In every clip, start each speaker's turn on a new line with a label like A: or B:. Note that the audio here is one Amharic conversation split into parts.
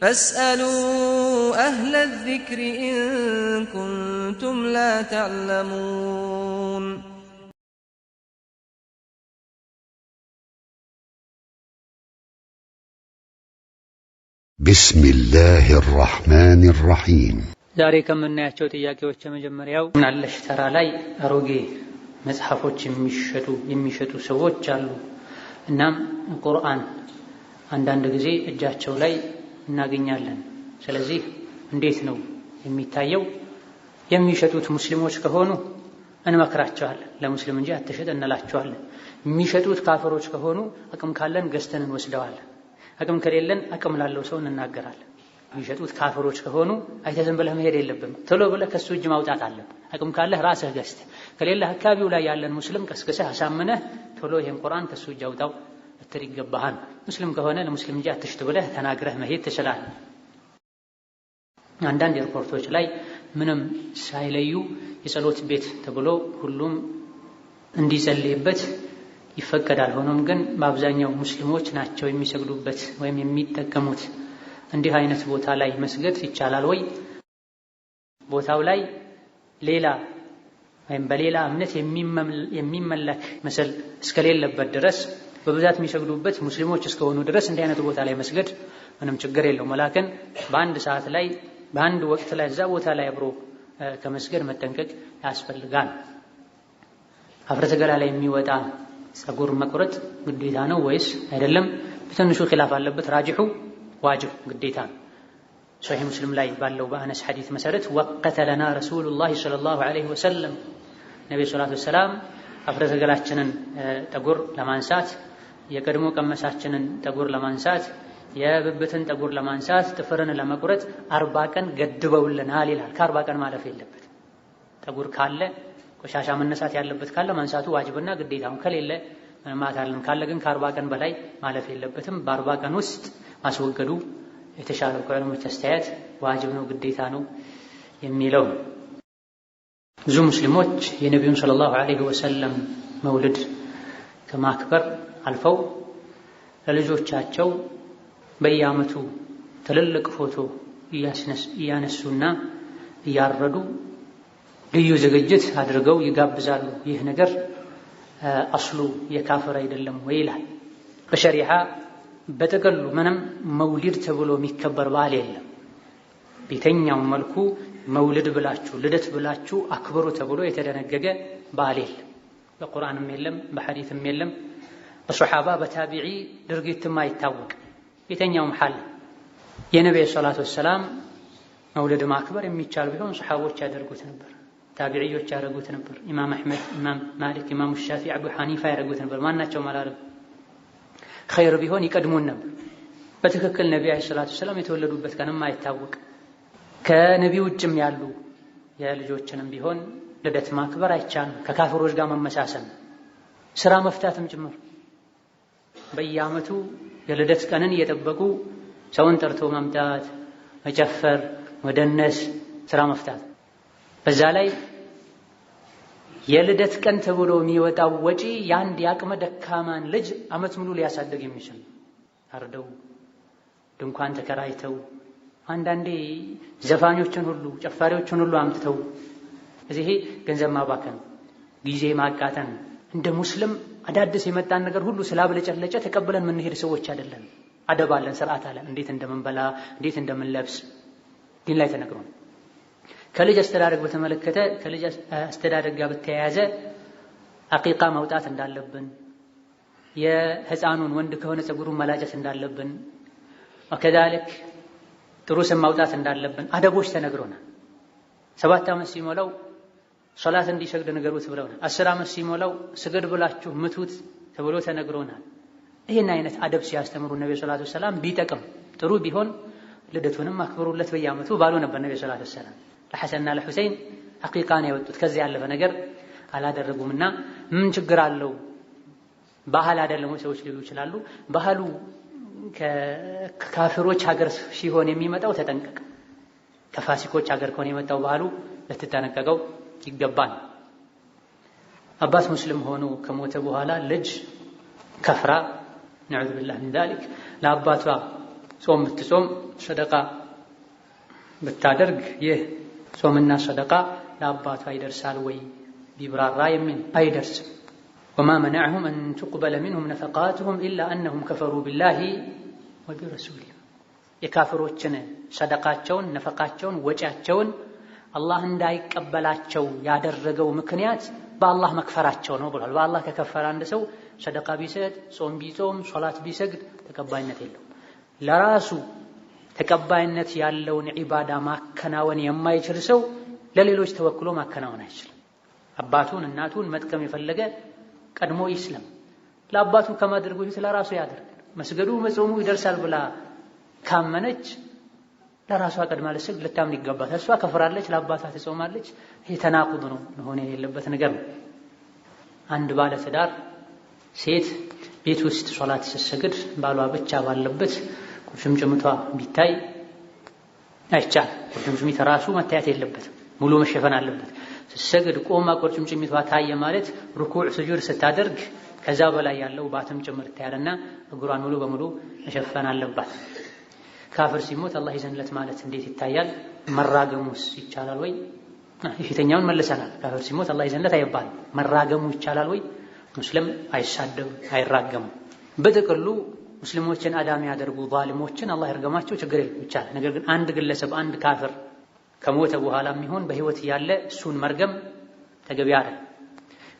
A: فاسألوا أهل الذكر إن كنتم لا تعلمون.
B: بسم الله الرحمن الرحيم.
C: ዛሬ ከምናያቸው ጥያቄዎች የመጀመሪያው ምናለሽ ተራ ላይ አሮጌ መጽሐፎች የሚሸጡ ሰዎች አሉ። እናም ቁርአን አንዳንድ ጊዜ እጃቸው ላይ እናገኛለን። ስለዚህ እንዴት ነው የሚታየው? የሚሸጡት ሙስሊሞች ከሆኑ እንመክራቸዋለን፣ ለሙስሊም እንጂ አትሸጥ እንላቸዋለን። የሚሸጡት ካፍሮች ከሆኑ አቅም ካለን ገዝተን እንወስደዋለን፣ አቅም ከሌለን አቅም ላለው ሰው እንናገራለን። የሚሸጡት ካፍሮች ከሆኑ አይተህ ዝም ብለህ መሄድ የለብህም፣ ቶሎ ብለህ ከሱ እጅ ማውጣት አለብህ። አቅም ካለህ ራስህ ገዝተህ፣ ከሌለህ አካባቢው ላይ ያለን ሙስሊም ቀስቅሰህ አሳምነህ ቶሎ ይሄን ቁርአን ከሱ እጅ አውጣው ልትል ይገባሃል። ሙስሊም ከሆነ ለሙስሊም እንጂ አትሽጥ ብለህ ተናግረህ መሄድ ትችላለህ። አንዳንድ ኤርፖርቶች ላይ ምንም ሳይለዩ የጸሎት ቤት ተብሎ ሁሉም እንዲጸልይበት ይፈቀዳል። ሆኖም ግን በአብዛኛው ሙስሊሞች ናቸው የሚሰግዱበት ወይም የሚጠቀሙት። እንዲህ አይነት ቦታ ላይ መስገድ ይቻላል ወይ? ቦታው ላይ ሌላ ወይም በሌላ እምነት የሚመለክ ምስል እስከሌለበት ድረስ በብዛት የሚሰግዱበት ሙስሊሞች እስከሆኑ ድረስ እንዲህ አይነት ቦታ ላይ መስገድ ምንም ችግር የለውም። ወላክን በአንድ ሰዓት ላይ በአንድ ወቅት ላይ እዛ ቦታ ላይ አብሮ ከመስገድ መጠንቀቅ ያስፈልጋል። ሀፍረተ ገላ ላይ የሚወጣ ጸጉር መቁረጥ ግዴታ ነው ወይስ አይደለም? በትንሹ ኺላፍ አለበት። ራጅሑ ዋጅብ ግዴታ ነው። ሶሒህ ሙስሊም ላይ ባለው በአነስ ሐዲስ መሰረት ወቀተ ለና ረሱሉላህ ሰለላሁ ዐለይሂ ወሰለም ነብዩ ሰለላሁ ዐለይሂ ወሰለም ሀፍረተ ገላችንን ጠጉር ለማንሳት፣ የቀድሞ ቀመሳችንን ጠጉር ለማንሳት፣ የብብትን ጠጉር ለማንሳት፣ ጥፍርን ለመቁረጥ 40 ቀን ገድበውልናል ይላል። ከ40 ቀን ማለፍ የለበት። ጠጉር ካለ ቆሻሻ መነሳት ያለበት ካለ ማንሳቱ ዋጅብና ግዴታው፣ ከሌለ ምንም ማለት አይደለም። ካለ ግን ከ40 ቀን በላይ ማለፍ የለበትም። በ40 ቀን ውስጥ ማስወገዱ የተሻለው ከዑለሞች አስተያየት ዋጅብ ነው ግዴታ ነው የሚለው። ብዙ ሙስሊሞች የነቢዩን ሰለላሁ ዐለይሂ ወሰለም መውልድ ከማክበር አልፈው ለልጆቻቸው በየዓመቱ ትልልቅ ፎቶ እያነሱና እያረዱ ልዩ ዝግጅት አድርገው ይጋብዛሉ። ይህ ነገር አስሉ የካፍር አይደለም ወይ ይላል። በሸሪዓ በጥቅሉ ምንም መውሊድ ተብሎ የሚከበር በዓል የለም። በየትኛውም መልኩ መውሊድ ብላችሁ ልደት ብላችሁ አክብሩ ተብሎ የተደነገገ በዓል የለም። በቁርአንም የለም፣ በሐዲስም የለም፣ በሶሐባ በታቢዒ ድርጊትም አይታወቅም። በየትኛውም ሐል የነብዩ ሰለላሁ ዐለይሂ ወሰለም መውሊድ ማክበር የሚቻል ቢሆን ሶሐቦች ያደርጉት ነበር፣ ታቢዒዮች ያደርጉት ነበር፣ ኢማም አሕመድ፣ ኢማም ማሊክ፣ ኢማም ሻፊዒ፣ አቡ ሐኒፋ ያደርጉት ነበር። ማናቸውም አላደረጉም። ኸይር ቢሆን ይቀድሙን ነበር። በትክክል ነብዩ ሰለላሁ ዐለይሂ ወሰለም የተወለዱበት ቀንም አይታወቅም። ከነቢዩ ውጭም ያሉ የልጆችንም ቢሆን ልደት ማክበር አይቻልም። ከካፍሮች ጋር መመሳሰል፣ ስራ መፍታትም ጭምር። በየዓመቱ የልደት ቀንን እየጠበቁ ሰውን ጠርቶ መምጣት፣ መጨፈር፣ መደነስ ስራ መፍታት። በዛ ላይ የልደት ቀን ተብሎ የሚወጣው ወጪ የአንድ የአቅመ ደካማን ልጅ ዓመት ሙሉ ሊያሳድግ የሚችል አርደው ድንኳን ተከራይተው አንዳንዴ ዘፋኞችን ሁሉ ጨፋሪዎችን ሁሉ አምጥተው እዚህ ገንዘብ ማባከን፣ ጊዜ ማቃጠን። እንደ ሙስሊም አዳዲስ የመጣን ነገር ሁሉ ስላብለጨለጨ ተቀብለን የምንሄድ ሰዎች አይደለም። አደብ አለን፣ ስርዓት አለን። እንዴት እንደምንበላ እንዴት እንደምንለብስ ዲን ላይ ተነግሮን። ከልጅ አስተዳደግ በተመለከተ ከልጅ አስተዳደግ ጋር በተያያዘ አቂቃ ማውጣት እንዳለብን፣ የህፃኑን ወንድ ከሆነ ፀጉሩን መላጨት እንዳለብን፣ ወከዛልክ ጥሩ ስም ማውጣት እንዳለብን አደቦች ተነግሮናል። 7 ዓመት ሲሞላው ሶላት እንዲሰግድ ንገሩት ብለውናል። 10 ዓመት ሲሞላው ስገድ ብላችሁ ምቱት ተብሎ ተነግሮናል። ይህን አይነት አደብ ሲያስተምሩ ነብዩ ሰለላሁ ዐለይሂ ወሰለም ቢጠቅም ጥሩ ቢሆን ልደቱንም አክብሩለት በየዓመቱ ባሉ ነበር ነብዩ ሰለላሁ ዐለይሂ ወሰለም። ለሐሰንና ለሁሴን ሐቂቃን ያወጡት ከዚህ ያለፈ ነገር አላደረጉምና ምን ችግር አለው? ባህል አይደለም ወይ ሰዎች ሊሉ ይችላሉ። ባህሉ ከካፊሮች ሀገር ሲሆን የሚመጣው ተጠንቀቅ፣ ከፋሲኮች ሀገር ከሆነ የመጣው ባህሉ ልትጠነቀቀው ይገባል። አባት ሙስሊም ሆኖ ከሞተ በኋላ ልጅ ከፍራ ነዑዙ ቢላህ ሚን ዛሊክ ለአባቷ ጾም ብትጾም ሰደቃ ብታደርግ ይህ ጾምና ሰደቃ ለአባቷ ይደርሳል ወይ ቢብራራ የሚል አይደርስም። وما منعهم أن تقبل منهم نفقاتهم إلا أنهم كفروا بالله وبرسوله። የካፍሮችን ሰደቃቸውን፣ ነፈቃቸውን፣ ወጪያቸውን አላህ እንዳይቀበላቸው ያደረገው ምክንያት በአላህ መክፈራቸው ነው ብሏል። በአላህ ከከፈረ አንድ ሰው ሰደቃ ቢሰጥ፣ ጾም ቢጾም፣ ሶላት ቢሰግድ ተቀባይነት የለውም። ለራሱ ተቀባይነት ያለውን ዒባዳ ማከናወን የማይችል ሰው ለሌሎች ተወክሎ ማከናወን አይችልም። አባቱን እናቱን መጥቀም የፈለገ ቀድሞ ይስለም። ለአባቱ ከማድረጉ በፊት ለራሱ ያደርግ። መስገዱ መጾሙ ይደርሳል ብላ ካመነች ለራሷ ቀድማ ልትሰግድ ልታምን ይገባታል። እሷ ከፍራለች፣ ለአባቷ ትጾማለች። ይሄ ተናቁድ ነው፣ መሆን የሌለበት ነገር ነው። አንድ ባለ ትዳር ሴት ቤት ውስጥ ሶላት ስትሰግድ ባሏ ብቻ ባለበት ቁርጭምጭሚቷ ቢታይ አይቻልም። ቁርጭምጭሚት ራሱ መታየት የለበትም፣ ሙሉ መሸፈን አለበት። ስትሰግድ ቆማ ቁርጭምጭሚቷ ታየ ማለት ሩኩዕ ስጁድ ስታደርግ ከዛ በላይ ያለው ባትም ጭምር ታያለና እግሯን ሙሉ በሙሉ መሸፈን አለባት። ካፍር ሲሞት አላህ ይዘንለት ማለት እንዴት ይታያል? መራገሙስ ይቻላል ወይ? የፊተኛውን መልሰናል። ካፍር ሲሞት አላህ ይዘንለት አይባልም። መራገሙ ይቻላል ወይ? ሙስሊም አይሳደብም፣ አይራገምም። በጥቅሉ ሙስሊሞችን አዳም ያደርጉ ዛሊሞችን አላህ ይርገማቸው፣ ችግር የለም ይቻላል። ነገር ግን አንድ ግለሰብ አንድ ካፍር ከሞተ በኋላ የሚሆን በህይወት ያለ እሱን መርገም ተገቢ አይደለም።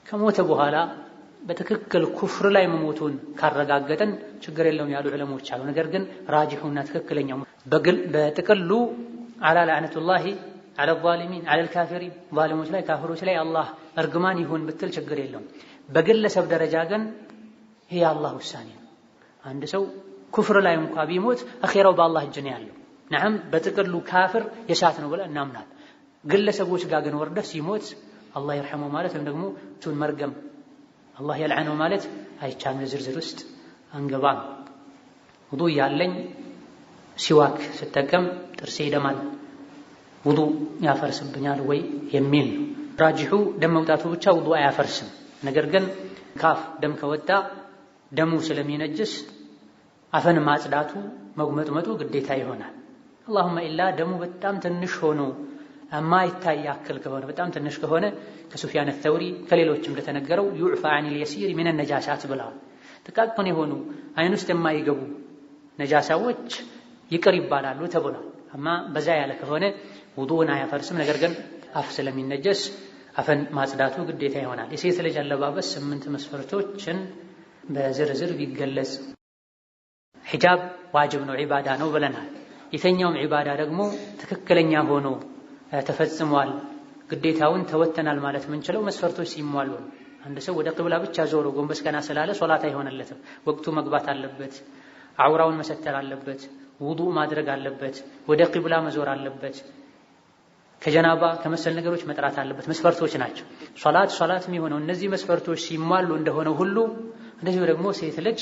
C: ከሞተ በኋላ በትክክል ኩፍር ላይ መሞቱን ካረጋገጠን ችግር የለውም ያሉ ዑለሞች አሉ። ነገር ግን ራጂሑና ትክክለኛው በጥቅሉ على لعنة الله على الظالمين على الكافرين ዛሊሞች ላይ ካፍሮች ላይ አላህ እርግማን ይሁን ብትል ችግር የለውም። በግለሰብ ደረጃ ግን ይሄ የአላህ ውሳኔ ነው። አንድ ሰው ኩፍር ላይ እንኳ ቢሞት አኼራው በአላህ እጅ ነው ያለው። نعم በጥቅሉ ካፍር የእሳት ነው ብለን እናምናል። ግለሰቦች ጋር ግን ወርደህ ሲሞት አላህ ይርሐመው ማለት ወይም ደግሞ እሱን መርገም አላህ የልዐነው ማለት አይቻልም። ዝርዝር ውስጥ አንገባም። ውዱእ ያለኝ ሲዋክ ስጠቀም ጥርሴ ይደማል፣ ውዱእ ያፈርስብኛል ወይ የሚል ነው። ራጅሑ ደም መውጣቱ ብቻ ውዱእ አያፈርስም። ነገር ግን ካፍ ደም ከወጣ ደሙ ስለሚነጅስ አፈን ማጽዳቱ መጉመጥመጡ ግዴታ ይሆናል። اللهم إلا ደሙ በጣም ትንሽ ሆኖ የማይታይ ያክል ከሆነ በጣም ትንሽ ከሆነ ከሱፊያን ተውሪ ከሌሎችም እንደተነገረው يعفى عن اليسير من النجاسات ብለዋል። ጥቃቅን የሆኑ አይን ውስጥ የማይገቡ ነጃሳዎች ይቅር ይባላሉ ተብሏል። አማ በዛ ያለ ከሆነ ውዱእን አያፈርስም። ነገር ግን አፍ ስለሚነጀስ አፈን ማጽዳቱ ግዴታ ይሆናል። የሴት ልጅ አለባበስ 8 መስፈርቶችን በዝርዝር ቢገለጽ። ሒጃብ ዋጅብ ነው፣ ዒባዳ ነው ብለናል። የተኛውም ዒባዳ ደግሞ ትክክለኛ ሆኖ ተፈጽሟል፣ ግዴታውን ተወተናል ማለት የምንችለው መስፈርቶች ሲሟሉ ነው። አንድ ሰው ወደ ቅብላ ብቻ ዞሮ ጎንበስ ቀና ስላለ ሶላት አይሆንለትም። ወቅቱ መግባት አለበት፣ አውራውን መሰተር አለበት፣ ውዱእ ማድረግ አለበት፣ ወደ ቅብላ መዞር አለበት፣ ከጀናባ ከመሰል ነገሮች መጥራት አለበት። መስፈርቶች ናቸው። ሶላት የሚሆነው እነዚህ መስፈርቶች ሲሟሉ እንደሆነ ሁሉ እንደዚሁ ደግሞ ሴት ልጅ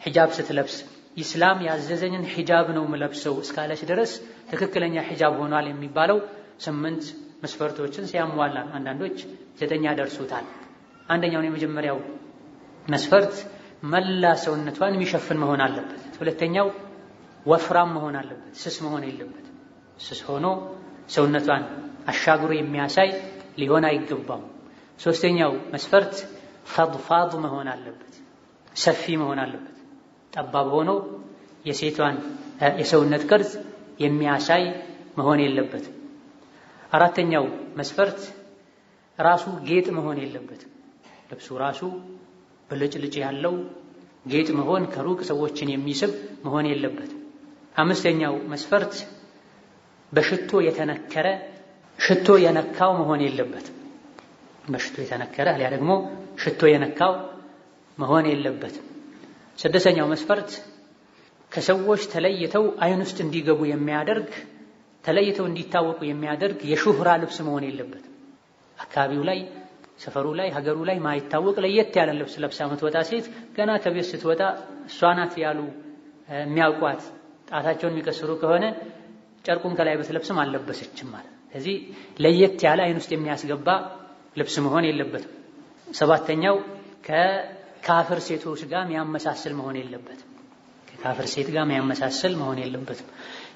C: ሒጃብ ስትለብስ ኢስላም ያዘዘኝን ሒጃብ ነው የምለብሰው እስካለች ድረስ ትክክለኛ ሒጃብ ሆኗል የሚባለው 8 መስፈርቶችን ሲያሟላ፣ አንዳንዶች 9 ያደርሱታል። አንደኛውን የመጀመሪያው መስፈርት መላ ሰውነቷን የሚሸፍን መሆን አለበት። ሁለተኛው ወፍራም መሆን አለበት፣ ስስ መሆን የለበት። ስስ ሆኖ ሰውነቷን አሻግሮ የሚያሳይ ሊሆን አይገባም። ሶስተኛው መስፈርት ፈድፋድ መሆን አለበት፣ ሰፊ መሆን አለበት። ጠባብ ሆኖ የሴቷን የሰውነት ቅርጽ የሚያሳይ መሆን የለበትም። አራተኛው መስፈርት ራሱ ጌጥ መሆን የለበትም። ልብሱ ራሱ ብልጭልጭ ያለው ጌጥ መሆን ከሩቅ ሰዎችን የሚስብ መሆን የለበትም። አምስተኛው መስፈርት በሽቶ የተነከረ ሽቶ የነካው መሆን የለበትም። በሽቶ የተነከረ አሊያ ደግሞ ሽቶ የነካው መሆን የለበትም። ስድስተኛው መስፈርት ከሰዎች ተለይተው አይን ውስጥ እንዲገቡ የሚያደርግ ተለይተው እንዲታወቁ የሚያደርግ የሹህራ ልብስ መሆን የለበትም። አካባቢው ላይ፣ ሰፈሩ ላይ፣ ሀገሩ ላይ ማይታወቅ ለየት ያለ ልብስ ለብሳ የምትወጣ ሴት ገና ከቤት ስትወጣ እሷ ናት ያሉ የሚያውቋት ጣታቸውን የሚቀስሩ ከሆነ ጨርቁን ከላይ ብትለብስም አልለበሰችም ማለት። ስለዚህ ለየት ያለ አይን ውስጥ የሚያስገባ ልብስ መሆን የለበትም። ሰባተኛው ከካፍር ሴቶች ጋር የሚያመሳስል መሆን የለበትም። ከካፍር ሴት ጋር የሚያመሳስል መሆን የለበትም።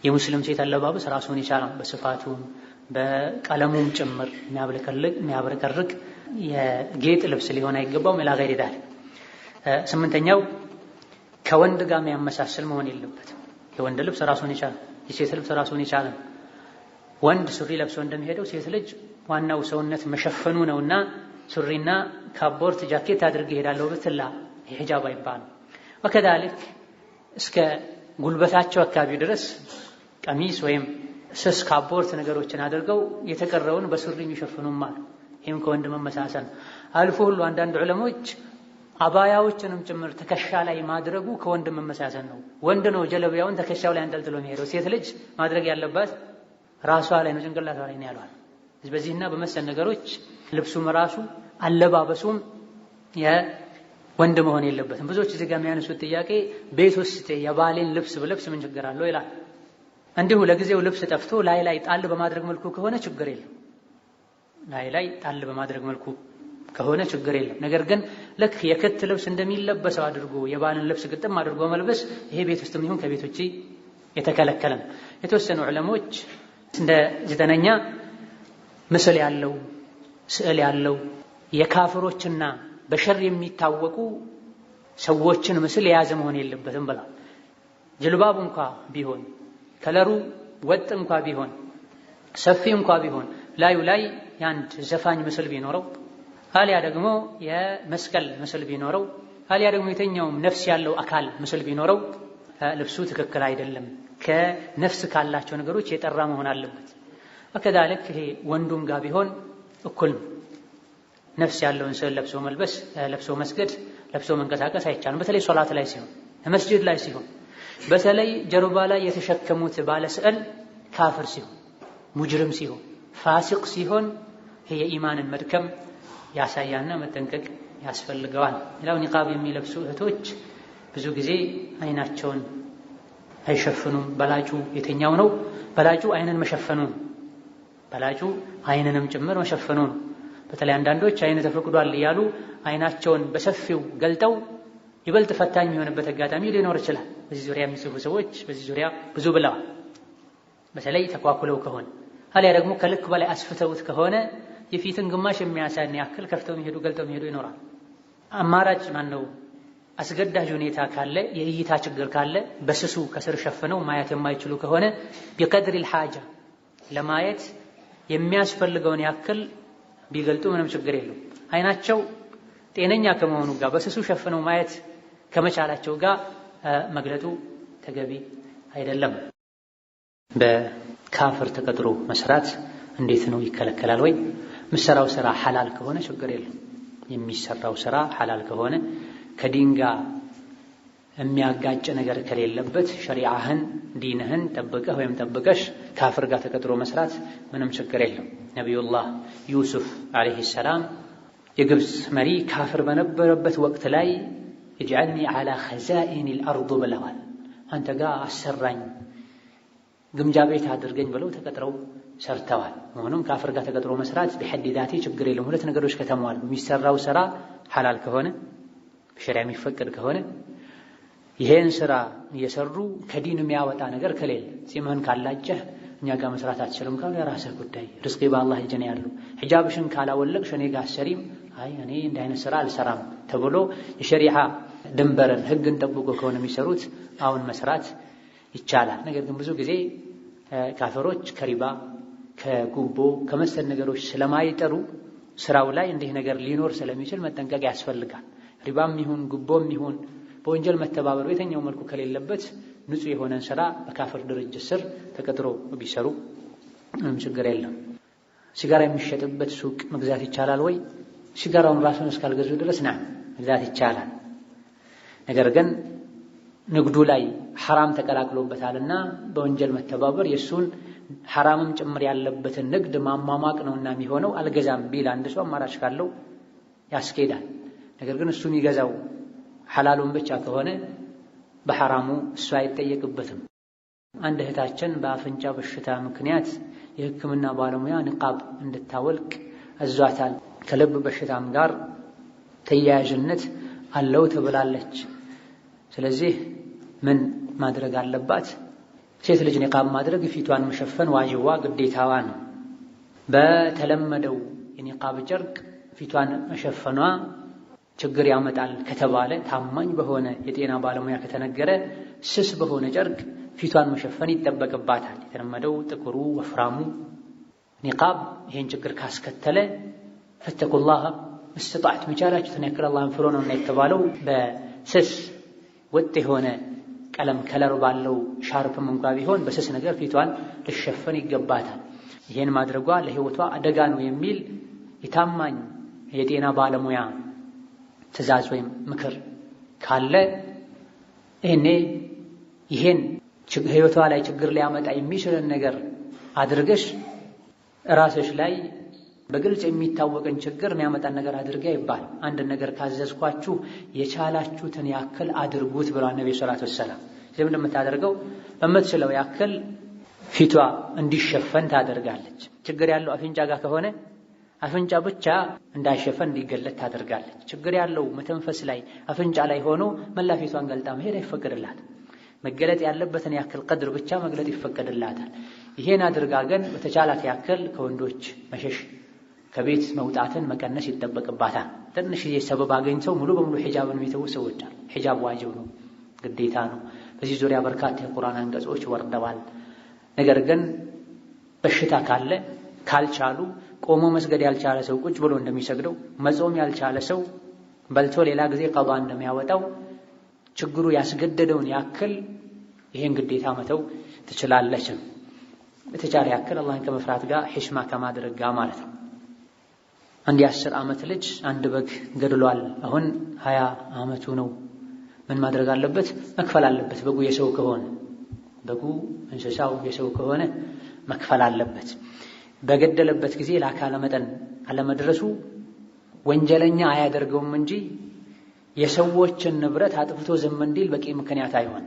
C: የሙስሊም ሴት አለባበስ ራሱን የቻለ በስፋቱም በቀለሙም ጭምር የሚያብረቀርቅ የጌጥ ልብስ ሊሆን አይገባውም። ኢላ ገይሪ ዛሊክ። ስምንተኛው ከወንድ ጋር የሚያመሳስል መሆን የለበትም። የወንድ ልብስ ራሱን የቻለ፣ የሴት ልብስ ራሱን የቻለ። ወንድ ሱሪ ለብሶ እንደሚሄደው ሴት ልጅ ዋናው ሰውነት መሸፈኑ ነውና ሱሪና ካቦርት ጃኬት አድርጌ እሄዳለሁ ብትላ ሂጃብ አይባልም። وكذلك እስከ ጉልበታቸው አካባቢ ድረስ ቀሚስ ወይም ስስ ካቦርት ነገሮችን አድርገው የተቀረውን በሱሪ የሚሸፍኑም አሉ። ይህም ከወንድ መመሳሰል ነው። አልፎ ሁሉ አንዳንድ ዑለሞች አባያዎችንም ጭምር ትከሻ ላይ ማድረጉ ከወንድ መመሳሰል ነው። ወንድ ነው ጀለቢያውን ትከሻው ላይ አንጠልጥሎ የሚሄደው፣ ሴት ልጅ ማድረግ ያለባት ራሷ ላይ ነው፣ ጭንቅላቷ ላይ ነው ያሏል። በዚህና በመሰል ነገሮች ልብሱም ራሱ አለባበሱም የወንድ መሆን የለበትም። ብዙዎች እዚህ ጋር የሚያነሱት ጥያቄ ቤት ውስጥ የባሌን ልብስ ብለብስ ምን ችግር አለው ይላል። እንዲሁ ለጊዜው ልብስ ጠፍቶ ላይ ላይ ጣል በማድረግ መልኩ ከሆነ ችግር የለም። ላይ ላይ ጣል በማድረግ መልኩ ከሆነ ችግር የለም። ነገር ግን ልክ የክት ልብስ እንደሚለበሰው አድርጎ የባልን ልብስ ግጥም አድርጎ መልበስ ይሄ ቤት ውስጥም ይሁን ከቤት ውጪ የተከለከለ ነው። የተወሰኑ ዑለሞች እንደ ዘጠነኛ ምስል ያለው ስዕል ያለው የካፍሮችና በሸር የሚታወቁ ሰዎችን ምስል የያዘ መሆን የለበትም ብለዋል። ጅልባቡ እንኳ ቢሆን ከለሩ ወጥ እንኳ ቢሆን ሰፊ እንኳ ቢሆን ላዩ ላይ የአንድ ዘፋኝ ምስል ቢኖረው አሊያ ደግሞ የመስቀል ምስል ቢኖረው አሊያ ደግሞ የተኛውም ነፍስ ያለው አካል ምስል ቢኖረው ልብሱ ትክክል አይደለም። ከነፍስ ካላቸው ነገሮች የጠራ መሆን አለበት። ወከዛልክ ይሄ ወንዱም ጋር ቢሆን እኩል ነው። ነፍስ ያለውን ስዕል ለብሶ መልበስ፣ ለብሶ መስገድ፣ ለብሶ መንቀሳቀስ አይቻልም። በተለይ ሶላት ላይ ሲሆን፣ መስጂድ ላይ ሲሆን፣ በተለይ ጀርባ ላይ የተሸከሙት ባለ ስዕል ካፍር ሲሆን፣ ሙጅርም ሲሆን፣ ፋሲቅ ሲሆን ይሄ የኢማንን መድከም ያሳያና መጠንቀቅ ያስፈልገዋል። ሌላው ኒቃብ የሚለብሱ እህቶች ብዙ ጊዜ አይናቸውን አይሸፍኑም። በላጩ የትኛው ነው? በላጩ አይንን መሸፈኑ ነው። በላጩ አይንንም ጭምር መሸፈኑ ነው። በተለይ አንዳንዶች አይን ተፈቅዷል እያሉ አይናቸውን በሰፊው ገልጠው ይበልጥ ፈታኝ የሚሆንበት አጋጣሚ ሊኖር ይችላል። በዚህ ዙሪያ የሚጽፉ ሰዎች በዚህ ዙሪያ ብዙ ብለዋል። በተለይ ተኳኩለው ከሆነ አሊያ ደግሞ ከልክ በላይ አስፍተውት ከሆነ የፊትን ግማሽ የሚያሳን ያክል ከፍተው የሚሄዱ ገልጠው የሚሄዱ ይኖራል። አማራጭ ማን ነው? አስገዳጅ ሁኔታ ካለ የእይታ ችግር ካለ በስሱ ከስር ሸፍነው ማየት የማይችሉ ከሆነ ቢቀድሪል ሐጃ ለማየት የሚያስፈልገውን ያክል ቢገልጡ ምንም ችግር የለውም። አይናቸው ጤነኛ ከመሆኑ ጋር በስሱ ሸፍነው ማየት ከመቻላቸው ጋር መግለጡ ተገቢ አይደለም። በካፍር ተቀጥሮ መስራት እንዴት ነው? ይከለከላል ወይ? የምሰራው ስራ ሐላል ከሆነ ችግር የለም። የሚሰራው ስራ ሐላል ከሆነ ከዲን ጋር የሚያጋጭ ነገር ከሌለበት ሸሪዓህን ዲንህን ጠብቀህ ወይም ጠብቀሽ ካፍር ጋር ተቀጥሮ መስራት ምንም ችግር የለም። ነቢዩላህ ዩሱፍ عليه السلام የግብፅ መሪ ካፍር በነበረበት ወቅት ላይ اجعلني على خزائن الأرض ብለዋል። አንተ ጋር አሰራኝ ግምጃ ቤት አድርገኝ ብለው ተቀጥረው ሰርተዋል። መሆኑም ካፍር ጋር ተቀጥሮ መስራት بحد ذاته ችግር የለም። ሁለት ነገሮች ከተሟሉ የሚሰራው ስራ ሐላል ከሆነ በሸሪዓ የሚፈቀድ ከሆነ ይሄን ስራ እየሰሩ ከዲን የሚያወጣ ነገር ከሌለ ጺምህን ካላጨህ እኛ ጋር መስራት አትችልም ካሉ የራስህ ጉዳይ፣ ርዝቂ በአላህ እጅ ነው ያለው። ሒጃብሽን ካላወለቅሽ እኔ ጋር አትሰሪም፣ አይ እኔ እንዲህ አይነት ስራ አልሰራም ተብሎ የሸሪዓ ድንበርን ህግን ጠብቆ ከሆነ የሚሰሩት አሁን መስራት ይቻላል። ነገር ግን ብዙ ጊዜ ካፈሮች ከሪባ ከጉቦ ከመሰል ነገሮች ስለማይጠሩ ስራው ላይ እንዲህ ነገር ሊኖር ስለሚችል መጠንቀቅ ያስፈልጋል። ሪባም ይሁን ጉቦም ይሁን በወንጀል መተባበር በየትኛው መልኩ ከሌለበት ንጹህ የሆነን ስራ በካፍር ድርጅት ስር ተቀጥሮ ቢሰሩ ምንም ችግር የለም። ሲጋራ የሚሸጥበት ሱቅ መግዛት ይቻላል ወይ? ሲጋራውን ራሱን እስካልገዙ ድረስ ና መግዛት ይቻላል። ነገር ግን ንግዱ ላይ ሐራም ተቀላቅሎበታልና በወንጀል መተባበር የእሱን ሐራምም ጭምር ያለበትን ንግድ ማሟሟቅ ነውና የሚሆነው። አልገዛም ቢል አንድ ሰው አማራጭ ካለው ያስኬዳል። ነገር ግን እሱ የሚገዛው ሐላሉን ብቻ ከሆነ በሐራሙ እሱ አይጠየቅበትም። አንድ እህታችን በአፍንጫ በሽታ ምክንያት የሕክምና ባለሙያ ንቃብ እንድታወልቅ አዟታል። ከልብ በሽታም ጋር ተያያዥነት አለው ትብላለች። ስለዚህ ምን ማድረግ አለባት? ሴት ልጅ ኒቃብ ማድረግ ፊቷን መሸፈን ዋጅቧ ግዴታዋ ነው። በተለመደው የኒቃብ ጨርቅ ፊቷን መሸፈኗ ችግር ያመጣል ከተባለ ታማኝ በሆነ የጤና ባለሙያ ከተነገረ ስስ በሆነ ጨርቅ ፊቷን መሸፈን ይጠበቅባታል። የተለመደው ጥቁሩ ወፍራሙ ኒቃብ ይሄን ችግር ካስከተለ فاتقوا الله ما استطعتم የቻላችሁትን ያክል አላህን ፍሩ ነውና የተባለው በስስ ወጥ የሆነ ቀለም color ባለው ሻርፕም እንኳ ቢሆን በስስ ነገር ፊቷን ልሸፈን ይገባታል። ይሄን ማድረጓ ለህይወቷ አደጋ ነው የሚል የታማኝ የጤና ባለሙያ ትዕዛዝ ወይም ምክር ካለ ይሄኔ ይሄን ህይወቷ ላይ ችግር ሊያመጣ የሚችልን ነገር አድርገሽ ራስሽ ላይ በግልጽ የሚታወቅን ችግር የሚያመጣን ነገር አድርገ ይባል። አንድ ነገር ካዘዝኳችሁ የቻላችሁትን ያክል አድርጉት ብሏል ነብዩ ሰለላሁ ዐለይሂ ወሰለም። ስለዚህ እንደምታደርገው በምትችለው ያክል ፊቷ እንዲሸፈን ታደርጋለች። ችግር ያለው አፍንጫ ጋር ከሆነ አፍንጫ ብቻ እንዳይሸፈን እንዲገለጥ ታደርጋለች። ችግር ያለው መተንፈስ ላይ አፍንጫ ላይ ሆኖ መላ ፊቷን ገልጣ መሄድ አይፈቀድላትም። መገለጥ ያለበትን ያክል ቀድር ብቻ መግለጥ ይፈቀድላታል። ይሄን አድርጋ ግን በተቻላት ያክል ከወንዶች መሸሽ ከቤት መውጣትን መቀነስ ይጠበቅባታል። ትንሽዬ ሰበብ አገኝተው ሙሉ በሙሉ ሒጃብን የሚተዉ ሰዎች አሉ። ሒጃብ ዋጅብ ነው፣ ግዴታ ነው። በዚህ ዙሪያ በርካታ የቁርአን አንቀጾች ወርደዋል። ነገር ግን በሽታ ካለ ካልቻሉ ቆሞ መስገድ ያልቻለ ሰው ቁጭ ብሎ እንደሚሰግደው፣ መጾም ያልቻለ ሰው በልቶ ሌላ ጊዜ ቀዷ እንደሚያወጣው ችግሩ ያስገደደውን ያክል ይሄን ግዴታ መተው ትችላለች። በተቻለ ያክል አላህን ከመፍራት ጋር ሒሽማ ከማድረግ ጋር ማለት ነው። አንድ የ10 ዓመት ልጅ አንድ በግ ገድሏል። አሁን 20 ዓመቱ ነው። ምን ማድረግ አለበት? መክፈል አለበት። በጉ የሰው ከሆነ በጉ እንስሳው የሰው ከሆነ መክፈል አለበት። በገደለበት ጊዜ ለአካለ መጠን አለመድረሱ ወንጀለኛ አያደርገውም እንጂ የሰዎችን ንብረት አጥፍቶ ዝም እንዲል በቂ ምክንያት አይሆን።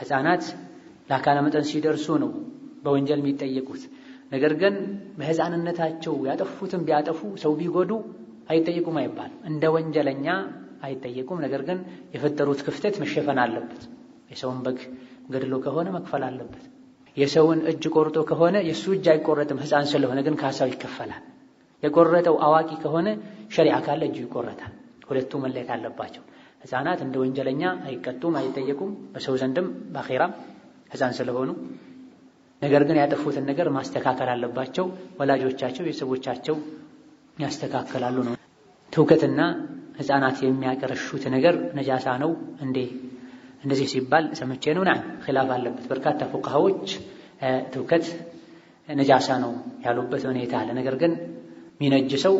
C: ሕፃናት ለአካለ መጠን ሲደርሱ ነው በወንጀል የሚጠየቁት። ነገር ግን በሕፃንነታቸው ያጠፉትን ቢያጠፉ ሰው ቢጎዱ አይጠየቁም አይባልም። እንደ ወንጀለኛ አይጠየቁም። ነገር ግን የፈጠሩት ክፍተት መሸፈን አለበት። የሰውን በግ ገድሎ ከሆነ መክፈል አለበት። የሰውን እጅ ቆርጦ ከሆነ የሱ እጅ አይቆረጥም ሕፃን ስለሆነ፣ ግን ካሳው ይከፈላል። የቆረጠው አዋቂ ከሆነ ሸሪዓ ካለ እጁ ይቆረጣል። ሁለቱ መለየት አለባቸው። ሕፃናት እንደ ወንጀለኛ አይቀጡም፣ አይጠየቁም በሰው ዘንድም በአኼራም ሕፃን ስለሆኑ። ነገር ግን ያጠፉትን ነገር ማስተካከል አለባቸው። ወላጆቻቸው፣ ቤተሰቦቻቸው ያስተካከላሉ ነው። ትውከትና ሕፃናት የሚያቀረሹት ነገር ነጃሳ ነው እንዴ? እንደዚህ ሲባል ሰምቼ ነው። ናም ኺላፍ አለበት። በርካታ ፉቃሃዎች ትውከት ነጃሳ ነው ያሉበት ሁኔታ አለ። ነገር ግን የሚነጅሰው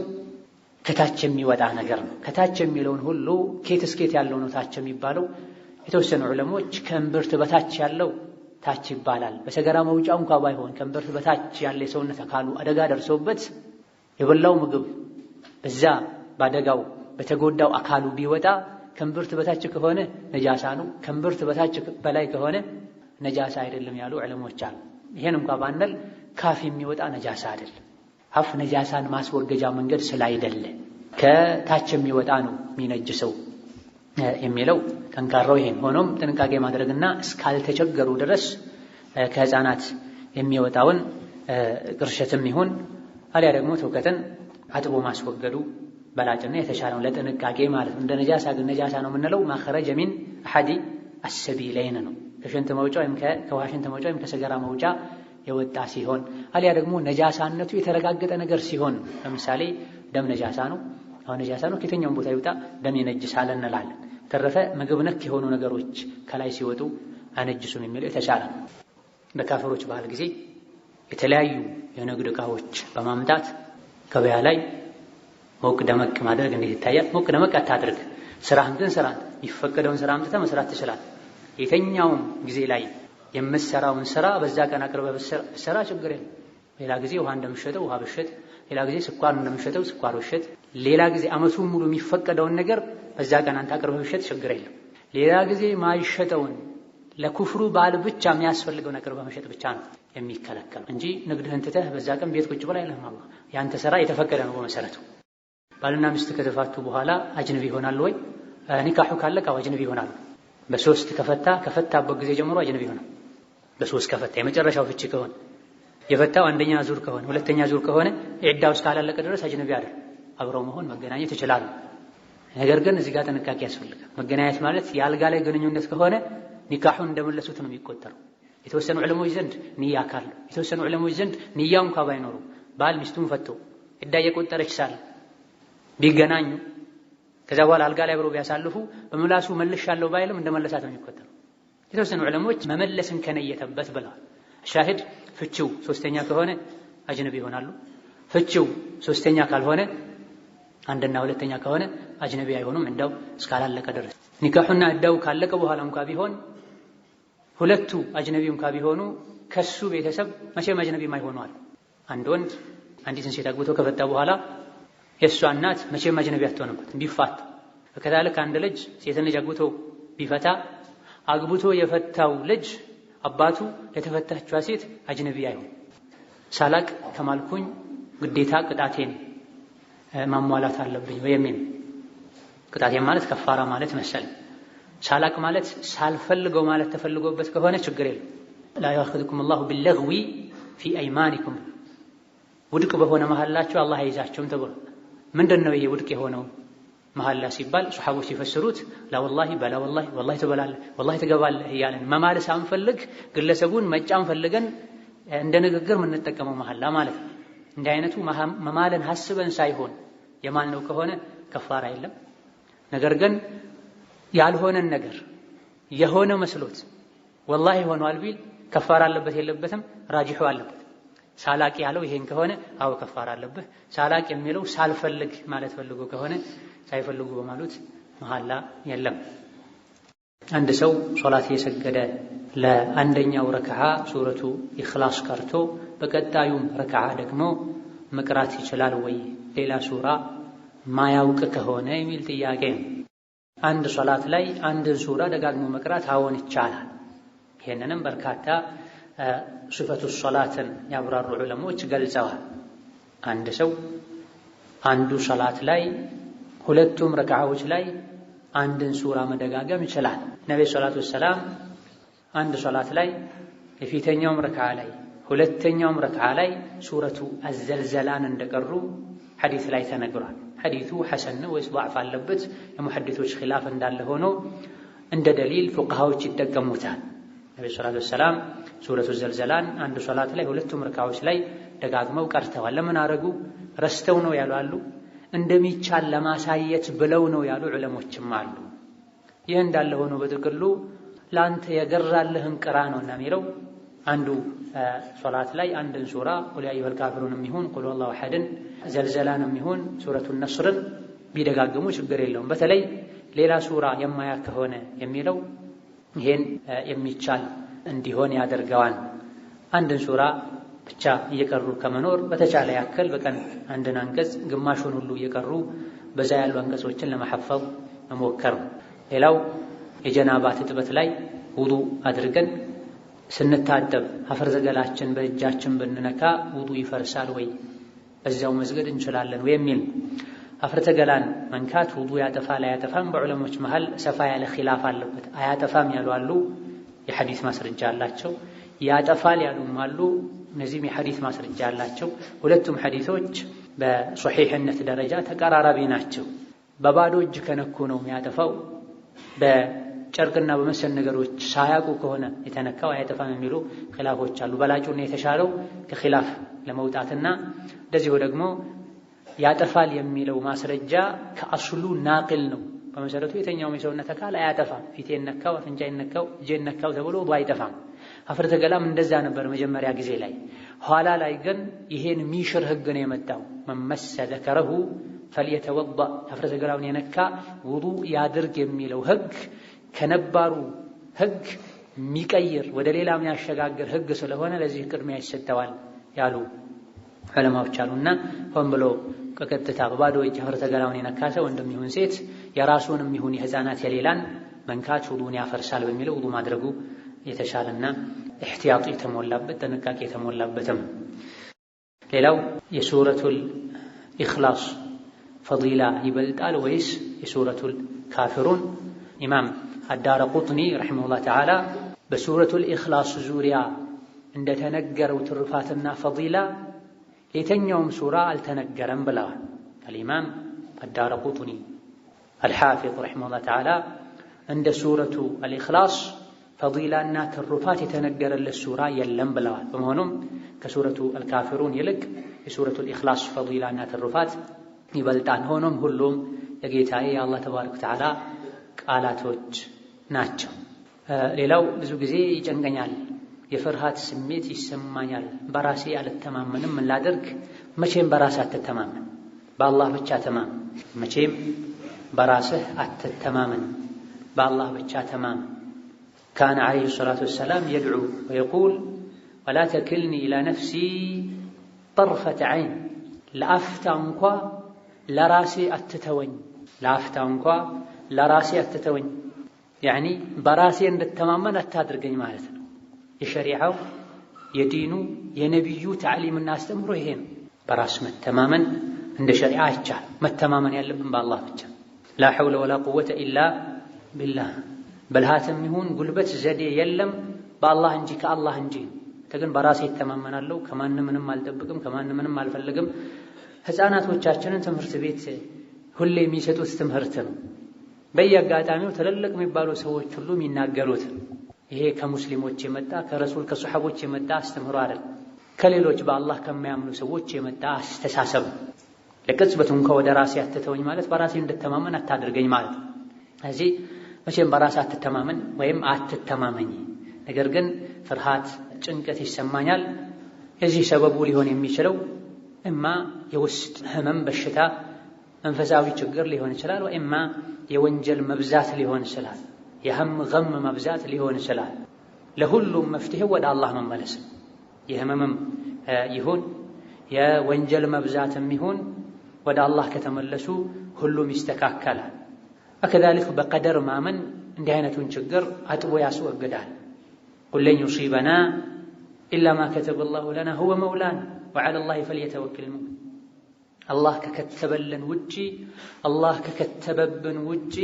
C: ከታች የሚወጣ ነገር ነው። ከታች የሚለውን ሁሉ ኬት እስኬት ያለው ነው ታች የሚባለው። የተወሰኑ ዑለሞች ከእምብርት በታች ያለው ታች ይባላል። በሰገራ መውጫ እንኳ ባይሆን ከእምብርት በታች ያለ የሰውነት አካሉ አደጋ ደርሶበት የበላው ምግብ በዛ በአደጋው በተጎዳው አካሉ ቢወጣ ከእምብርት በታች ከሆነ ነጃሳ ነው፣ ከእምብርት በታች በላይ ከሆነ ነጃሳ አይደለም ያሉ ዑለሞች አሉ። ይሄን እንኳ ባንል ካፍ የሚወጣ ነጃሳ አይደለም። አፍ ነጃሳን ማስወገጃ መንገድ ስላይደለ ከታች የሚወጣ ነው የሚነጅሰው የሚለው ጠንካራው ይሄን። ሆኖም ጥንቃቄ ማድረግና እስካልተቸገሩ ድረስ ከሕፃናት የሚወጣውን ቅርሸትም ይሁን አሊያ ደግሞ ትውከትን አጥቦ ማስወገዱ በላጭና የተሻለው ለጥንቃቄ ማለት ነው። እንደ ነጃሳ ግን ነጃሳ ነው የምንለው ما خرج من أحد السبيلين ነው። ከሽንት መውጫ ወይም ከውሃ ሽንት መውጫ ወይም ከሰገራ መውጫ የወጣ ሲሆን አሊያ ደግሞ ነጃሳነቱ የተረጋገጠ ነገር ሲሆን፣ ለምሳሌ ደም ነጃሳ ነው። አሁን ነጃሳ ነው ከየትኛውም ቦታ ይውጣ ደም ይነጅሳል እንላለን። ተረፈ ምግብ ነክ የሆኑ ነገሮች ከላይ ሲወጡ አነጅሱም የሚለው የተሻለ ነው። በካፈሮች ባህል ጊዜ የተለያዩ የንግድ ዕቃዎች በማምጣት ገበያ ላይ ሞቅ ደመቅ ማድረግ እንዴት ይታያል? ሞቅ ደመቅ አታድርግ። ስራህን ግን ስራ። የሚፈቀደውን ስራ አምጥተህ መስራት ትችላለህ። የትኛውም ጊዜ ላይ የምትሰራውን ስራ በዛ ቀን አቅርበህ ብትሰራ ችግር የለም። ሌላ ጊዜ ውሃ እንደምሸጠው ውሃ ብሸጥ፣ ሌላ ጊዜ ስኳር እንደምሸጠው ስኳር ብሸጥ፣ ሌላ ጊዜ አመቱን ሙሉ የሚፈቀደውን ነገር በዛ ቀን አንተ አቅርበህ ብሸጥ ችግር የለም። ሌላ ጊዜ ማይሸጠውን ለኩፍሩ በዓል ብቻ የሚያስፈልገውን አቅርበህ መሸጥ ብቻ ነው የሚከለከለው እንጂ ንግድህን ትተህ በዛ ቀን ቤት ቁጭ ብላ አይልህም አላህ። ያንተ ስራ የተፈቀደ ነው በመሰረቱ። ባልና ሚስት ከተፋቱ በኋላ አጅነቢ ይሆናሉ ወይ? ኒካሑ ካለቀ አጅነቢ ይሆናሉ። በሶስት ከፈታ ከፈታበት ጊዜ ጀምሮ አጅነቢ ይሆናል። በሶስት ከፈታ የመጨረሻው ፍቺ ከሆነ የፈታው አንደኛ ዙር ከሆነ ሁለተኛ ዙር ከሆነ ዒዳው እስካላለቀ ድረስ አጅነቢ አይደል። አብረው መሆን መገናኘት ይችላሉ። ነገር ግን እዚህ ጋር ጥንቃቄ ያስፈልጋል። መገናኘት ማለት የአልጋ ላይ ግንኙነት ከሆነ ኒካሁን እንደመለሱት ነው የሚቆጠረው። የተወሰኑ ዑለሞች ዘንድ ንያ ካለው፣ የተወሰኑ ዑለሞች ዘንድ ንያው እንኳ ባይኖረው ባል ሚስቱን ፈቶ ዒዳ እየቆጠረች ሳለ ቢገናኙ ከዛ በኋላ አልጋ ላይ አብረው ቢያሳልፉ በምላሱ መልሻለሁ ባይልም እንደመለሳት ነው የሚቆጠረው። የተወሰኑ ዑለሞች መመለስን ከነየተበት ብለዋል። ሻሂድ ፍቺው ሶስተኛ ከሆነ አጅነቢ ይሆናሉ። ፍቺው ሶስተኛ ካልሆነ አንድና ሁለተኛ ከሆነ አጅነቢ አይሆኑም ዒዳው እስካላለቀ ድረስ። ኒካሁና ዒዳው ካለቀ በኋላ እንኳ ቢሆን ሁለቱ አጅነቢ እንኳ ቢሆኑ ከሱ ቤተሰብ መቼም አጅነቢ የማይሆኑ አሉ። አንድ ወንድ አንዲትን ሴት አግብቶ ከፈታ በኋላ የእሷ እናት መቼም አጅነቢ አትሆንበት ቢፋቱ። ከዛልክ አንድ ልጅ ሴትን ልጅ አግብቶ ቢፈታ አግብቶ የፈታው ልጅ አባቱ ለተፈታችዋ ሴት አጅነቢ አይሆን። ሳላቅ ከማልኩኝ ግዴታ ቅጣቴን ማሟላት አለብኝ ወይ የሚል ቅጣቴን ማለት ከፋራ ማለት መሰለኝ። ሳላቅ ማለት ሳልፈልገው ማለት ተፈልጎበት ከሆነ ችግር የለም። لا يؤاخذكم الله باللغو في أيمانكم ውድቅ በሆነ መሐላችሁ አላህ አይዛችሁም ተብሎ ምንድነው ይሄ ውድቅ የሆነው መሐላ ሲባል ሱሐቦች ሲፈስሩት لا والله بلى والله والله ትበላለህ والله ትገባለህ እያለን መማል ሳንፈልግ ግለሰቡን መጫን ፈልገን እንደ ንግግር የምንጠቀመው መሐላ ማለት ነው። እንዲህ አይነቱ መማልን ሐስበን ሳይሆን የማልነው ከሆነ ከፋራ የለም። ነገር ግን ያልሆነን ነገር የሆነ መስሎት والله ሆኗል ቢል ከፋራ አለበት የለበትም? ራጂሑ አለበት። ሳላቅ ያለው ይሄን ከሆነ አዎ ከፋራ አለብህ። ሳላቅ የሚለው ሳልፈልግ ማለት ፈልጎ ከሆነ ሳይፈልጉ በማሉት መሐላ የለም። አንድ ሰው ሶላት እየሰገደ ለአንደኛው ረክዓ ሱረቱ ኢኽላስ ቀርቶ በቀጣዩም ረክዓ ደግሞ መቅራት ይችላል ወይ ሌላ ሱራ ማያውቅ ከሆነ የሚል ጥያቄ ነው። አንድ ሶላት ላይ አንድን ሱራ ደጋግሞ መቅራት አዎን ይቻላል። ይሄንንም በርካታ ሲፈቱ ሶላትን ያብራሩ ዑለሞች ገልጸዋል። አንድ ሰው አንዱ ሶላት ላይ ሁለቱም ረክዓዎች ላይ አንድን ሱራ መደጋገም ይችላል። ነብዩ ሰለላሁ ዐለይሂ ወሰለም አንድ ሶላት ላይ የፊተኛውም ረክዓ ላይ ሁለተኛውም ረክዓ ላይ ሱረቱ አዘልዘላን እንደቀሩ ሐዲስ ላይ ተነግሯል። ሐዲሱ ሐሰን ነው ወይስ ضعፍ አለበት የሙሐዲሶች ኺላፍ እንዳለ ሆኖ እንደ ደሊል ፉቃሃዎች ይጠቀሙታል። ነብዩ ሰለላሁ ዐለይሂ ወሰለም ሱረቱ ዘልዘላን አንድ ሶላት ላይ ሁለቱም ረክዓዎች ላይ ደጋግመው ቀርተዋል። ለምን አረጉ? ረስተው ነው ያሉ አሉ። እንደሚቻል ለማሳየት ብለው ነው ያሉ ዑለሞችም አሉ። ይህ እንዳለ ሆኖ በጥቅሉ ላንተ የገራልህን ቅራ ነውና የሚለው አንዱ ሶላት ላይ አንድን ሱራ قل يا أيها الكافرون ይሁን قل هو الله أحد ን ዘልዘላንም ይሁን ሱረቱ ነስርን ቢደጋግሙ ችግር የለውም። በተለይ ሌላ ሱራ የማያውቅ ከሆነ የሚለው ይሄን የሚቻል እንዲሆን ያደርገዋል። አንድን ሱራ ብቻ እየቀሩ ከመኖር በተቻለ ያክል በቀን አንድን አንቀጽ ግማሹን ሁሉ እየቀሩ በዛ ያሉ አንቀጾችን ለመሐፈዝ መሞከር። ሌላው የጀናባ ትጥበት ላይ ውዱእ አድርገን ስንታጠብ አፈር ዘገላችን በእጃችን ብንነካ ውዱእ ይፈርሳል ወይ በዛው መስገድ እንችላለን ወይ የሚል አፈር ገላን መንካት ውዱእ ያጠፋል አያጠፋም በዑለሞች መሃል ሰፋ ያለ ኺላፍ አለበት። አያጠፋም ያሉ አሉ፣ የሐዲስ ማስረጃ አላቸው። ያጠፋል ያሉም አሉ፣ እነዚህም የሐዲስ ማስረጃ አላቸው። ሁለቱም ሐዲሶች በሶሒሕነት ደረጃ ተቀራራቢ ናቸው። በባዶ እጅ ከነኩ ነው የሚያጠፋው፣ በጨርቅና በመሰል ነገሮች ሳያውቁ ከሆነ የተነካው አያጠፋም የሚሉ ኺላፎች አሉ። በላጩና የተሻለው ከኺላፍ ለመውጣትና እንደዚሁ ደግሞ ያጠፋል የሚለው ማስረጃ ከአስሉ ናቅል ነው። በመሰረቱ የተኛውም የሰውነት አካል አያጠፋም። ፊቴን ነካው፣ አፍንጫዬን ነካው፣ እጄን ነካው ተብሎ አይጠፋም። ሀፍረተ ገላም እንደዛ ነበር መጀመሪያ ጊዜ ላይ። ኋላ ላይ ግን ይሄን ሚሽር ህግ ነው የመጣው። من مس ذكره فليتوضأ ሀፍረተ ገላውን የነካ ውዱእ ያድርግ የሚለው ህግ ከነባሩ ህግ የሚቀይር ወደ ሌላ የሚያሸጋግር ህግ ስለሆነ ለዚህ ቅድሚያ ይሰጠዋል ያሉ ዑለማዎች አሉና ሆን ብሎ ከቀጥታ በባዶ እጅ ሀፍረተ ገላውን የነካ ሰው ወንድም ይሁን ሴት የራሱንም ይሁን የህፃናት የሌላን መንካት ውዱእን ያፈርሳል በሚለው ውዱእ ማድረጉ የተሻለና احتياط የተሞላበት ጥንቃቄ የተሞላበትም። ሌላው የሱረቱል ኢኽላስ ፈዲላ ይበልጣል ወይስ የሱረቱል ካፊሩን? ኢማም አዳረቁጥኒ رحمه الله تعالى በሱረቱል ኢኽላስ ዙሪያ እንደተነገረው ትሩፋትና ፈዲላ የትኛውም ሱራ አልተነገረም ብለዋል። አልኢማም አዳረቁጥኒ አልሓፊዝ رحمه الله تعالى እንደ ሱረቱ አልኢኽላስ ፈዲላና ትሩፋት የተነገረለት ሱራ የለም ብለዋል። በመሆኑም ከሱረቱ አልካፊሩን ይልቅ የሱረቱል ኢኽላስ ፈዲላና ትሩፋት ይበልጣል። ሆኖም ሁሉም የጌታዬ የአላህ ተባረከ ወተዓላ ቃላቶች ናቸው። ሌላው ብዙ ጊዜ ይጨንቀኛል፣ የፍርሃት ስሜት ይሰማኛል፣ በራሴ አልተማመንም፣ ምን ላድርግ? መቼም በራስህ አትተማመን፣ በአላህ ብቻ ተማመን። መቼም በራስህ አትተማመን፣ በአላህ ብቻ ተማመን። كان عليه الصلاة والسلام يدعو ويقول ولا تكلني إلى نفسي طرفة عين፣ ለአፍታ እንኳ ለራሴ አትተወኝ፣ ለአፍታ እንኳ ለራሴ አትተወኝ፣ يعني በራሴ እንድተማመን አታድርገኝ ማለት ነው። የሸሪዓው የዲኑ የነቢዩ ተዕሊምና አስተምሮ ይሄ ነው። በራስ መተማመን እንደ ሸሪዓ አይቻልም። መተማመን ያለብን በአላህ ብቻ። لا حول ولا قوة إلا بالله። ብልሃትም ይሁን ጉልበት ዘዴ የለም በአላህ እንጂ ከአላህ እንጂ። ግን በራሴ እተማመናለሁ፣ ከማንም ምንም አልጠብቅም፣ ከማንም ምንም አልፈልግም። ሕፃናቶቻችንን ትምህርት ቤት ሁሌ የሚሰጡት ትምህርት ነው። በየአጋጣሚው ትልልቅ የሚባሉ ሰዎች ሁሉ የሚናገሩት ይሄ ከሙስሊሞች የመጣ ከረሱል ከሰሐቦች የመጣ አስተምህሮ አይደል፣ ከሌሎች በአላህ ከማያምኑ ሰዎች የመጣ አስተሳሰብ። ለቅጽበት እንኳ ወደ ራሴ አትተወኝ ማለት በራሴ እንድተማመን አታድርገኝ ማለት ነው። ስለዚህ መቼም በራሴ አትተማመን ወይም አትተማመኝ፣ ነገር ግን ፍርሃት፣ ጭንቀት ይሰማኛል። የዚህ ሰበቡ ሊሆን የሚችለው እማ የውስጥ ህመም፣ በሽታ፣ መንፈሳዊ ችግር ሊሆን ይችላል፣ ወኢማ የወንጀል መብዛት ሊሆን ይችላል፣ የህም ገም መብዛት ሊሆን ይችላል። ለሁሉም መፍትሄው ወደ አላህ መመለስ ነው። የህመምም ይሁን የወንጀል መብዛትም ይሁን ወደ አላህ ከተመለሱ ሁሉም ይስተካከላል። ወከዛሊክ በቀደር ማመን እንዲህ አይነቱን ችግር አጥቦ ያስወግዳል። ቁል ለን ዩሲበና ኢላ ማ ከተበ ላሁ ለና ሁወ መውላና ወዐላ ላሂ ፈልየተወከል ሙእሚን። አላህ ከከተበልን ውጪ አላህ ከከተበብን ውጪ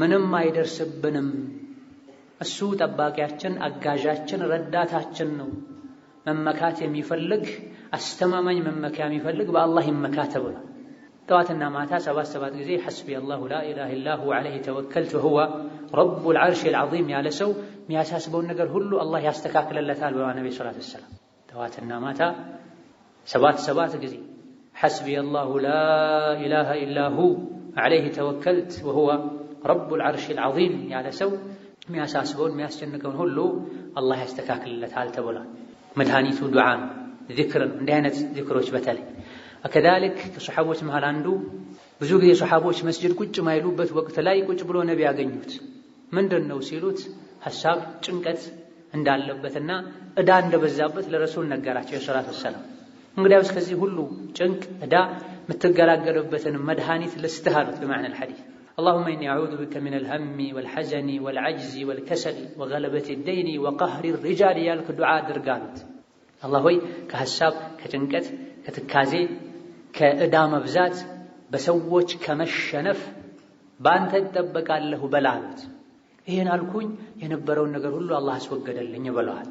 C: ምንም አይደርስብንም። እሱ ጠባቂያችን፣ አጋዣችን፣ ረዳታችን ነው። መመካት የሚፈልግ አስተማማኝ መመኪያ የሚፈልግ በአላህ ይመካ ተብሏል። ጠዋትና ማታ ሰባት ሰባት ጊዜ حسبي الله لا إله إلا هو عليه توكلت وهو رب العرش العظيم ያለ ሰው የሚያሳስበውን ነገር ሁሉ አላህ ያስተካክልለታል ብለዋል ነቢ الصلاة والسلام። ጠዋትና ማታ ሰባት ሰባት ጊዜ حسبي الله لا إله إلا هو عليه توكلت وهو رب العرش العظيم ያለ ሰው የሚያሳስበውን የሚያስጨንቀውን ሁሉ አላህ ያስተካክልለታል ተብሏል። መድኃኒቱ ዱዓ ነው፣ ዚክር ነው። እንዲህ አይነት ዚክሮች በተለይ وكذلك ከሰሓቦች መሃል አንዱ ብዙ ጊዜ ሰሓቦች መስጅድ ቁጭ ማይሉበት ወቅት ላይ ቁጭ ብሎ ነቢ ያገኙት ምንድን ነው ሲሉት ሐሳብ ጭንቀት እንዳለበትና ዕዳ እንደበዛበት ለረሱል ነገራቸው الصلاة والسلام። እንግዲያውስ ከዚህ ሁሉ ጭንቅ ዕዳ የምትገላገሉበትን መድኃኒት ልስትህ አሉት። بمعنى الحديث اللهم إني أعوذ بك من الهم والحزن والعجز والكسل وغلبة الدين وقهر الرجال እያልክ ዱዓ አድርግ አሉት። አላህ ሆይ ከሐሳብ ከጭንቀት ከትካዜ ከዕዳ መብዛት በሰዎች ከመሸነፍ በአንተ እጠበቃለሁ በል አሉት። ይህን አልኩኝ የነበረውን ነገር ሁሉ አላህ አስወገደልኝ ብለዋል።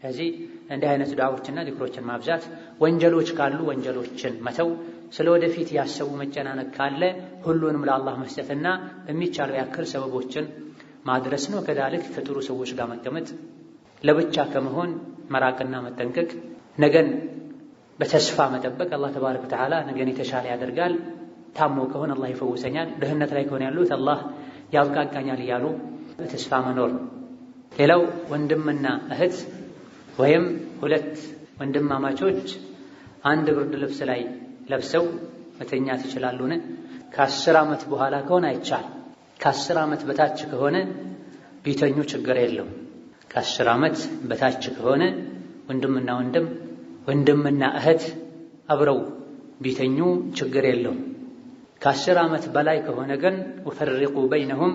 C: ስለዚህ እንዲህ አይነት ዱዓዎችና ዚክሮችን ማብዛት፣ ወንጀሎች ካሉ ወንጀሎችን መተው፣ ስለ ወደፊት ያሰቡ መጨናነቅ ካለ ሁሉንም ለአላህ መስጠትና በሚቻለው ያክል ሰበቦችን ማድረስ ነው። ከዛልክ ከጥሩ ሰዎች ጋር መቀመጥ፣ ለብቻ ከመሆን መራቅና መጠንቀቅ፣ ነገን በተስፋ መጠበቅ። አላህ ተባረከ ወተዓላ ነገን የተሻለ ያደርጋል፣ ታሞ ከሆነ አላህ ይፈውሰኛል፣ ድህነት ላይ ከሆነ ያሉት አላህ ያብቃቃኛል እያሉ በተስፋ መኖር። ሌላው ወንድምና እህት ወይም ሁለት ወንድማማቾች አንድ ብርድ ልብስ ላይ ለብሰው መተኛት ይችላሉን? ከ10 ዓመት በኋላ ከሆነ አይቻልም። ከ10 ዓመት በታች ከሆነ ቢተኙ ችግር የለውም። ከ10 ዓመት በታች ከሆነ ወንድምና ወንድም ወንድምና እህት አብረው ቢተኙ ችግር የለውም። ከ10 ዓመት በላይ ከሆነ ግን وفرقوا بينهم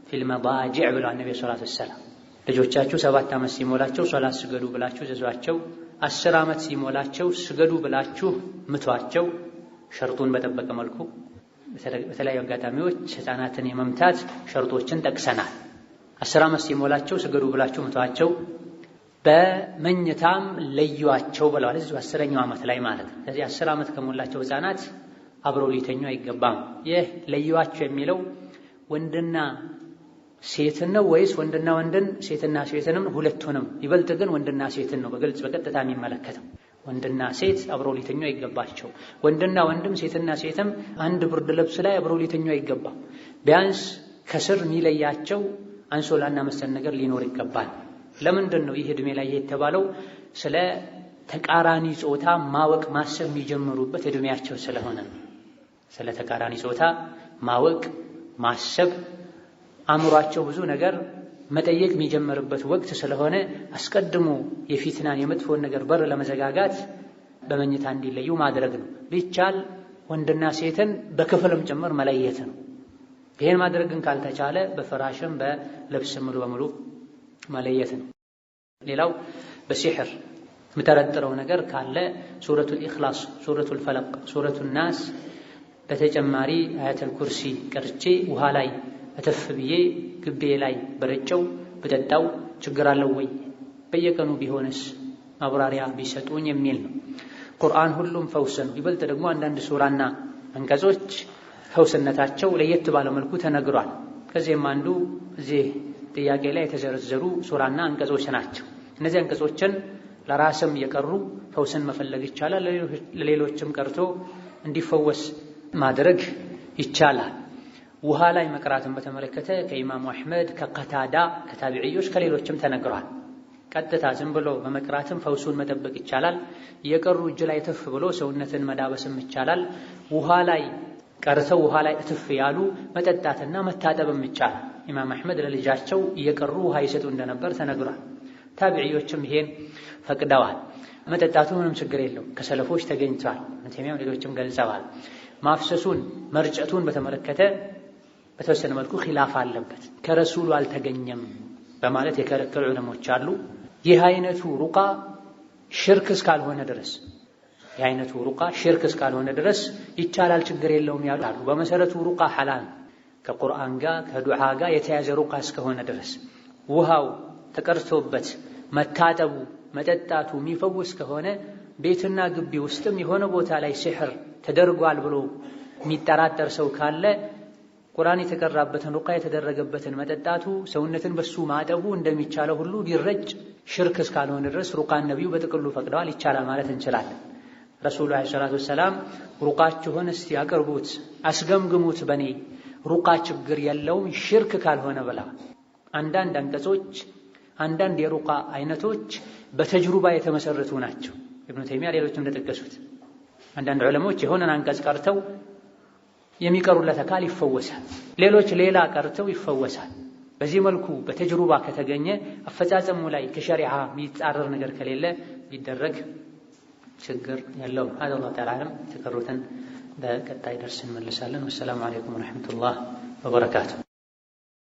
C: في المضاجع ብለዋል ነቢ الصلاة والسلام። ልጆቻችሁ 7 ዓመት ሲሞላቸው ሶላት ስገዱ ብላችሁ ዘዟቸው። 10 ዓመት ሲሞላቸው ስገዱ ብላችሁ ምቷቸው። ሸርጡን በጠበቀ መልኩ በተለያዩ አጋጣሚዎች ሕፃናትን የመምታት ሸርጦችን ጠቅሰናል። 10 ዓመት ሲሞላቸው ስገዱ ብላችሁ ምቷቸው፣ በመኝታም ለዩዋቸው ብለዋል። እዚሁ 10ኛው ዓመት ላይ ማለት ነው። ስለዚህ 10 ዓመት ከሞላቸው ሕፃናት አብረው ሊተኙ አይገባም። ይህ ለዩዋቸው የሚለው ወንድና ሴትን ነው ወይስ ወንድና ወንድን ሴትና ሴትንም ሁለቱንም? ይበልጥ ግን ወንድና ሴትን ነው በግልጽ በቀጥታ የሚመለከተው። ወንድና ሴት አብረው ሊተኙ አይገባቸው። ወንድና ወንድም ሴትና ሴትም አንድ ብርድ ልብስ ላይ አብረው ሊተኙ አይገባም። ቢያንስ ከስር የሚለያቸው አንሶላና መሰል ነገር ሊኖር ይገባል። ለምንድን ነው ይህ እድሜ ላይ የተባለው? ስለ ተቃራኒ ጾታ ማወቅ ማሰብ የሚጀምሩበት እድሜያቸው ስለሆነ ነው። ስለ ተቃራኒ ጾታ ማወቅ ማሰብ አእምሯቸው ብዙ ነገር መጠየቅ የሚጀምርበት ወቅት ስለሆነ አስቀድሞ የፊትናን የመጥፎን ነገር በር ለመዘጋጋት በመኝታ እንዲለዩ ማድረግ ነው። ቢቻል ወንድና ሴትን በክፍልም ጭምር መለየት ነው። ይሄን ማድረግን ካልተቻለ በፍራሽም በልብስም ሙሉ በሙሉ መለየት ነው። ሌላው በሲሕር የምጠረጥረው ነገር ካለ ሱረቱል ኢኽላስ፣ ሱረቱል ፈለቅ፣ ሱረቱን ናስ በተጨማሪ አያተል ኩርሲ ቀርቼ ውሃ ላይ እተፍ ብዬ ግቤ ላይ በረጨው ብጠጣው ችግር አለው ወይ? በየቀኑ ቢሆንስ ማብራሪያ ቢሰጡኝ የሚል ነው። ቁርአን ሁሉም ፈውስ ነው። ይበልጥ ደግሞ አንዳንድ ሱራና አንቀጾች ፈውስነታቸው ለየት ባለ መልኩ ተነግሯል። ከዚህም አንዱ እዚህ ጥያቄ ላይ የተዘረዘሩ ሱራና አንቀጾች ናቸው። እነዚህ አንቀጾችን ለራስም የቀሩ ፈውስን መፈለግ ይቻላል። ለሌሎችም ቀርቶ እንዲፈወስ ማድረግ ይቻላል። ውሃ ላይ መቅራትን በተመለከተ ከኢማሙ አሕመድ ከቀታዳ ከታቢዕዮች ከሌሎችም ተነግሯል። ቀጥታ ዝም ብሎ በመቅራትም ፈውሱን መጠበቅ ይቻላል። የቀሩ እጅ ላይ እትፍ ብሎ ሰውነትን መዳበስም ይቻላል። ውሃ ላይ ቀርተው ውሃ ላይ እትፍ ያሉ መጠጣትና መታጠብም ይቻላል። ኢማም አሕመድ ለልጃቸው እየቀሩ ውሃ ይሰጡ እንደነበር ተነግሯል። ታቢዕዮችም ይሄን ፈቅደዋል። መጠጣቱ ምንም ችግር የለውም፣ ከሰለፎች ተገኝቷል። ኢብኑ ሌሎችም ገልጸዋል። ማፍሰሱን መርጨቱን በተመለከተ በተወሰነ መልኩ ኺላፍ አለበት። ከረሱሉ አልተገኘም በማለት የከለከሉ ዑለሞች አሉ። ይህ አይነቱ ሩቃ ሽርክ እስካልሆነ ድረስ ይህ አይነቱ ሩቃ ሽርክ እስካልሆነ ድረስ ይቻላል፣ ችግር የለውም ያሉ አሉ። በመሰረቱ ሩቃ ሐላል ከቁርአን ጋር ከዱዓ ጋር የተያዘ ሩቃ እስከሆነ ድረስ ውሃው ተቀርቶበት መታጠቡ መጠጣቱ የሚፈውስ ከሆነ ቤትና ግቢ ውስጥም የሆነ ቦታ ላይ ሲሕር ተደርጓል ብሎ የሚጠራጠር ሰው ካለ ቁርአን የተቀራበትን ሩቃ የተደረገበትን መጠጣቱ ሰውነትን በሱ ማጠቡ እንደሚቻለው ሁሉ ቢረጭ ሽርክ እስካልሆነ ድረስ ሩቃን ነቢዩ በጥቅሉ ፈቅደዋል፣ ይቻላል ማለት እንችላለን። ረሱሉ ዓለይሂ ሰላቱ ወሰላም ሩቃችሁን እስቲ አቅርቡት፣ አስገምግሙት፣ በኔ ሩቃ ችግር የለውም ሽርክ ካልሆነ ብለዋል። አንዳንድ አንቀጾች፣ አንዳንድ የሩቃ አይነቶች በተጅሩባ የተመሰረቱ ናቸው። ኢብኑ ተይሚያ ሌሎችም እንደጠቀሱት አንዳንድ ዑለሞች የሆነን አንቀጽ ቀርተው የሚቀሩለት አካል ይፈወሳል፣ ሌሎች ሌላ ቀርተው ይፈወሳል። በዚህ መልኩ በተጅሩባ ከተገኘ አፈጻጸሙ ላይ ከሸሪዓ የሚጻረር ነገር ከሌለ ቢደረግ ችግር የለውም። ሀዛ አላሁ ተዓላ አዕለም። የተቀሩትን በቀጣይ ደርስ እንመልሳለን። ወሰላሙ ዓለይኩም ወረሕመቱላህ ወበረካቱ።